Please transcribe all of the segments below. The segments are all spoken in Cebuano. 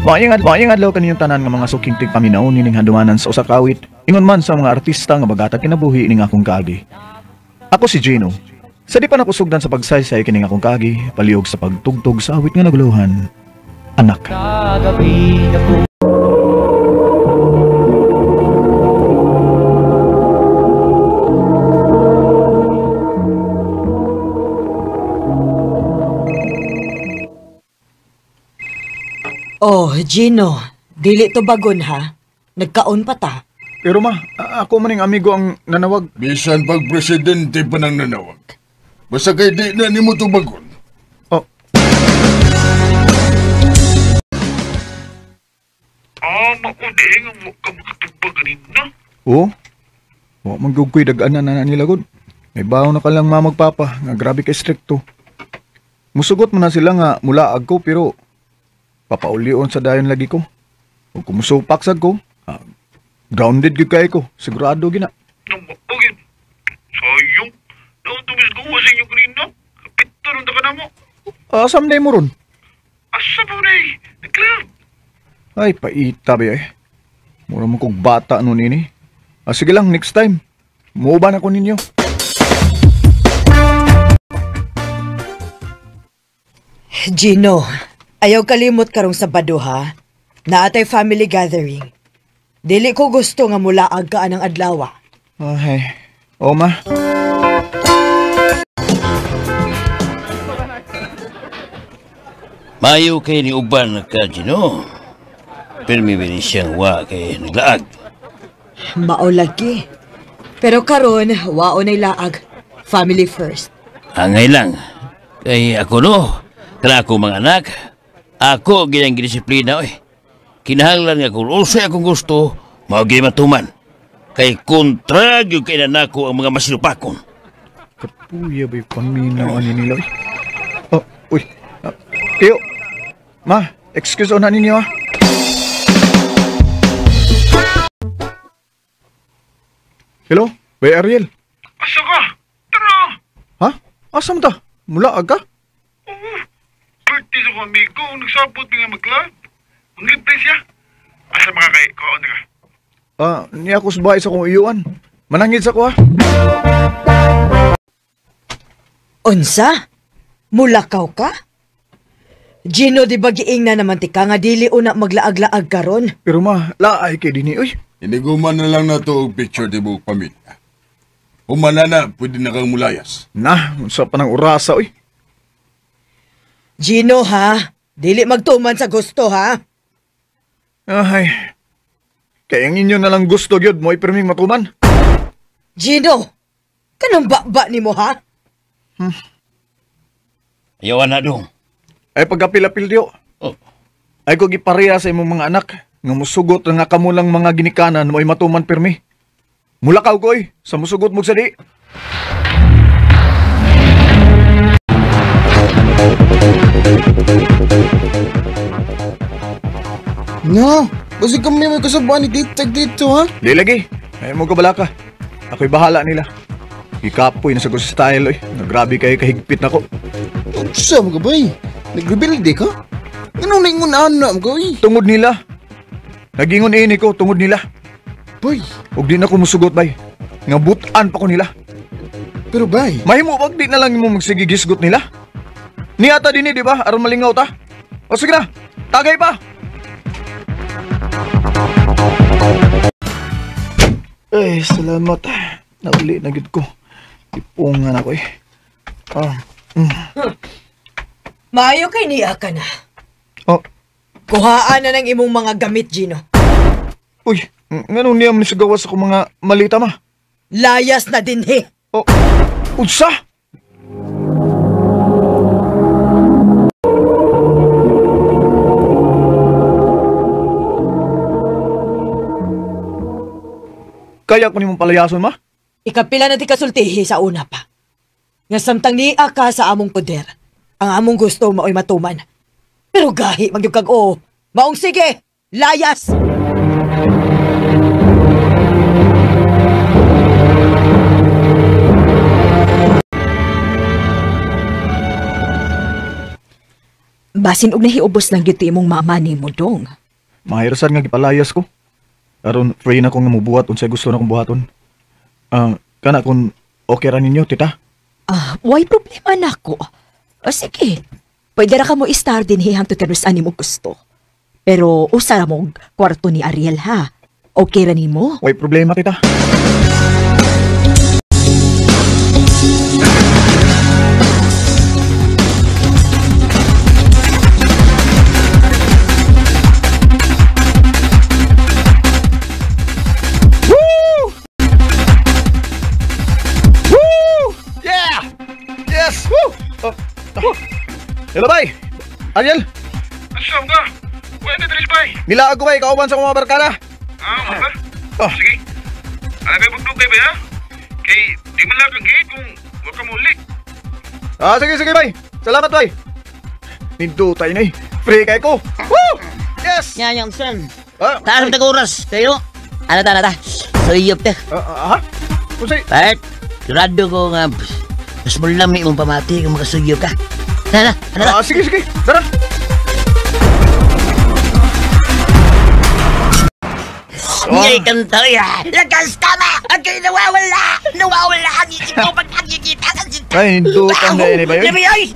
Maayong adlaw kaninyong tanan nga mga suking tigpaminaw nining handumanan sa usa ka awit. Ingon man sa mga artista nga bagatag kinabuhi ning akong kaagi. Ako si Gino. Sa di pa nakusugdan sa pagsaysay kining akong kaagi, palihog sa pagtugtog sa awit nga naguluhan. Anak. Oh, Gino, dili to bagon ha. Nagkaon pa ta. Pero ma, ako maning amigo ang nanawag. Bisan pag presidente pa nang nanawag. Basta kay di na nimo tubagon. Oh. Maudeng ang ka makatubag na. Oo. Wa man gyud ko'y dag-anan na nila gud. May bawo na ka lang mamagpapa nga grabe ka strikto. Musugot man na sila nga mulaag ko pero papaulion sa dayon lagi ko. Ug kumusupak sad ko, grounded gyud kay ko, sigurado gina. Okay. Sayong. Nautumis ko sa inyo kanina. Kapito ron ta ka na mo. Asam day mo ron? Asa pa rin? Nag-club. Ay, paita ba eh. Mura mo kog bata nun ini. Sige lang, next time. Muuban ako ninyo. Gino, ayaw kalimot karong Sabado ha. Naatay family gathering. Dili ko gusto nga mulaag ka anang adlaw. Ay, o ma. Mayo kay ni uban ka, Gino. Pirmi ba siyang wa kay naglaag. Mao lagi. Pero karon wao na'y laag. Family first. Angay lang. Kay ako no, kana ako mga anak, ako ginang gidisiplina oy. Kinahanglan nga kung unsay akong gusto, mao gyud matuman. Kay kontra gyud kay nako ang mga masinupakon. Kapuya ba'y paminaw ani nila oy. Oh, uy. Tiyo. Ma, excuse on ninyo ah. Hello, Bay Ariel. Asa ka? Tara! Ha? Asa mo ta? Mula aga? Oo. Birthday sa kong amigo. Nagsabot nga mag-club. Ang libre siya. Asa mga kay kaon ka? Niya ako sa bahay sa kong iyuan. Manangid sa ko ha. Unsa? Mulakaw ka? Gino, di ba giing na naman ti ka nga dili una maglaag-laag karon? Pero ma, laay kay dini oy. Iniguman na lang na to og picture di buong pamilya. Humana na, pwede na kang mulayas. Na, unsa pa nang orasa oy. Gino ha, dili magtuman sa gusto ha. Ay, kaya ang inyo na lang gusto gyud mo'y pirming matuman. Gino, kanang ba nimo ha? Ayaw na dong. Ay pagkapil-apil diyo. Oh. Ay ko gipareha sa imong mga anak nga musugot nga kamo lang mga ginikanan mo'y matuman pirmi. Mulakaw ko oy, sa musugot mo sa di. No, basta kami may kasabaan ni Ditag dito ha? Di lagi, ay mo kabala ka. Ako'y bahala nila. Ikapoy na sa gusto style oy. Nagrabe kayo kahigpit na ko. Unsa mo ka bay? Nagrebelde ka? Anong naingon na mo ka oy? Tungod nila. Nagingon ini ko tungod nila. Bay, Ug di na ko musugot bay. Nga butan pa ko nila. pero bay. Mahimo bag di na lang mo magsigigisgot nila? Niata dinhi di ba? Aron malingaw ta. O sige na, tagay pa. Ay, salamat. Nauli na gid ko. Ipungan ako eh. Maayo kay niya ka na. Oh, Kuhaan na ng imong mga gamit, Gino. uy, nganong niya man sigawas ako mga malita ma? Layas na dinhi. Oh, unsa? Kaya ko nimong palayason ma? Ikapila na ti kasultihi sa una pa. Nga samtang niya ka sa among poder, ang among gusto maoy matuman. Pero gahi magyug kag oo. Maong sige, layas! Basin og nahiubos lang gyud imong mama nimo dong. Mahirasan nga gipalayas ko. Aron free na ko nga mobuhat unsay gusto na kong buhaton. Kana kung okay ra ninyo, tita. Way problema nako. O sige. Pwede ra ka mo istar din hangtod kanus ani mo gusto. Pero usa ra mo kwarto ni Ariel ha. Okay ra nimo? Way problema, tita. Yes! Woo! Oh. Hello, bay! Ariel! Asa ka? Wala na diri bay. Nilaag ko bay, kauban sa akong mga barkada. Ah, ba? Oh. Sige. Alagay magdugay bay ha? Kay di man lang kang gate kung wa ka muli. Sige, bay. Salamat, bay. Nindutay na eh. Free kay ko. Woo! Yes! Yan, son. Ah, Taas mo tag-oras. Kayo? Ano ta? Suyop ta. Ha? Unsay? Bert, sigurado ko nga mas mulami mong pamati kung makasuyop ka. Tara, tara. Sige. Tara. Ngay kanta ya. Lakas tama! Ako'y nawawala! Nawawala ang isip ko pag nakikita ka si... Ay, hindutan na yun, ba yun? Ay!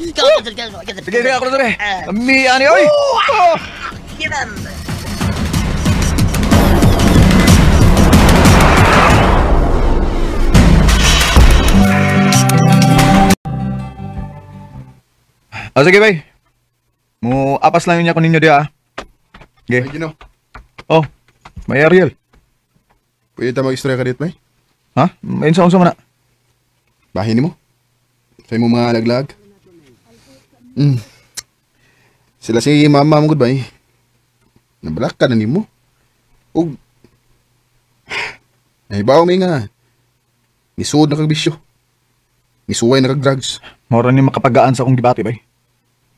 Sige, ako na sorry. Ami, ani, oy! Oh! Sige, bay. Mo apas lang yun niya ko ninyo diya, ah. Okay. Ay, Gino. Oh, may Ariel. Pwede ta mag-istorya ka dito, may? Ha? May unsa man na? Bahin nimo. Sa imong mga laglag. Sila si mama mo gud bay. Nabalak ka na nimo. Ug nahibaw mi nga nisuod na kag bisyo. Nisuway na kag drugs. Mao ra ni makapagaan sa akong gibati bay.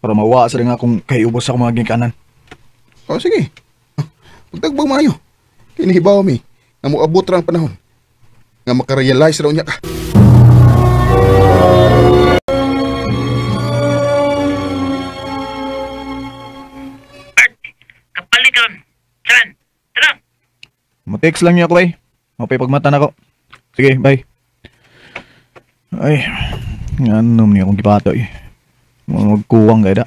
Para mawa sa nga akong kaiubos sa akong mga ginikanan. Oh, sige. Pagtagbang maayo. Kay nahibaw mi nga moabot ra ang panahon nga makarealize raw niya ka. Bert, kapalit ron. Tara, tara. Mo-text lang niya ako bay. Mapay pagmata na ako. Sige, bye. Ay, ano niya akong gipato eh. Magkuwang kay da.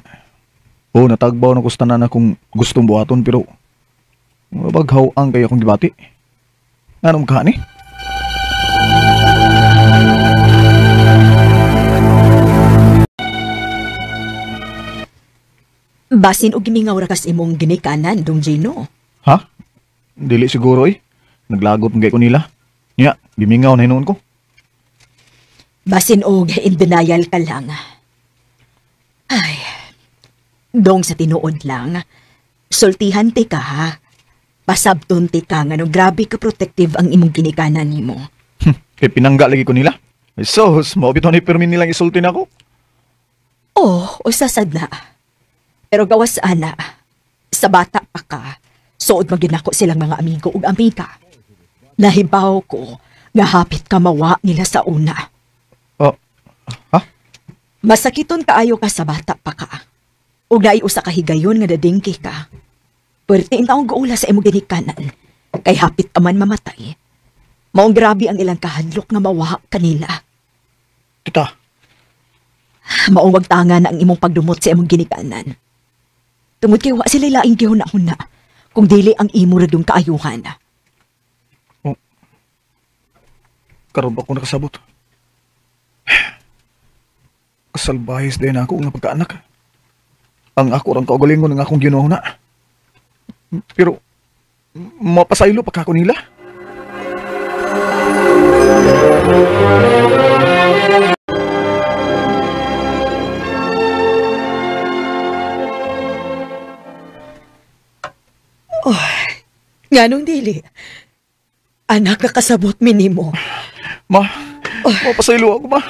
Oh, natagbaw na ko sa tanan akong gustong buhaton pero mabaghaw ang kay akong gibati. Anong ka ni? Basin og gimingaw ra kas imong ginikanan dong Gino. Ha? Dili siguro eh. Naglagot man kay ko nila. Nya, gimingaw na hinuon ko. Basin og in denial ka lang. Ay, dong sa tinuod lang, sultihan ti ka ha. Pasabton ti ka nga no grabe ka protective ang imong ginikanan nimo. Kay pinangga lagi ko nila. Ay sus, mao bitaw ni pirmi nilang isulti nako. Oh, usasad na. Pero gawas ana, sa bata pa ka, suod maginako silang mga amigo ug amiga. Nahibaw ko nga hapit ka mawa nila sa una. Oh, ha? Masakiton kaayo ka sa bata pa ka. Ug naay usa ka higayon nga dadingki ka. Pwerte in taong gaula sa imong ginikanan, kay hapit ka man mamatay. Maong grabe ang ilang kahadlok nga mawa kanila. Tita. Maong wagtangan ang imong pagdumot sa imong ginikanan. Tungod kay wa sila laing gihuna-huna kung dili ang imo ra dung kaayuhan. Oh. Karon ba ko nakasabot? Kasalbahis din ako nga pagkaanak. Ang ako rang kaugalingon ng akong ginuhuna. Pero mapasaylo pa kako nila. Oh, nganong dili? Anak, nakasabot minimo. Ma, oh. Mapasaylo ako, ma.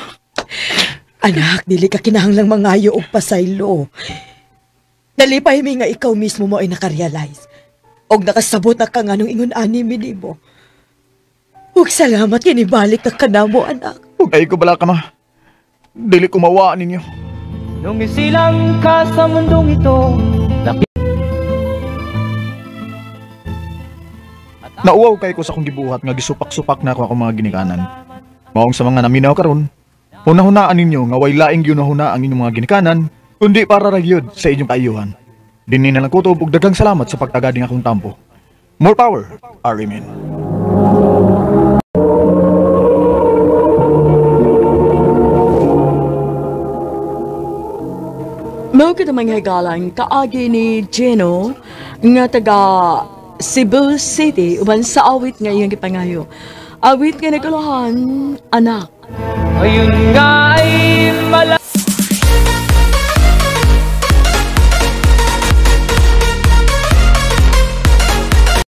Anak, dili ka kinahanglang mangayo og pasaylo. Nalipay mi nga ikaw mismo mo ay nakarealize. Og nakasabot na ka nganong ingon ani minimo. Ug salamat kinibalik na kanamo, anak. Ug ay ko bala ka, ma. Dili ko mawaan ninyo. Nung isilang ka sa mundong ito. Nauwaw kay ko sa akong gibuhat nga gisupak-supak na ako akong mga ginikanan. Maong sa mga naminaw karon, hunahunaan ninyo nga way laing gyunahuna ang inyong mga ginikanan, kundi para ra gyud sa inyong kaayuhan. Dinhi na lang kutob ug daghang salamat sa pagtagading akong tampo. More power, Arimin. Mao kita mga higalan kaagi ni Gino nga taga Cebu City uban sa awit nga iyang gipangayo. Awit nga nagkuluhan, anak. Ayun nga ay mala.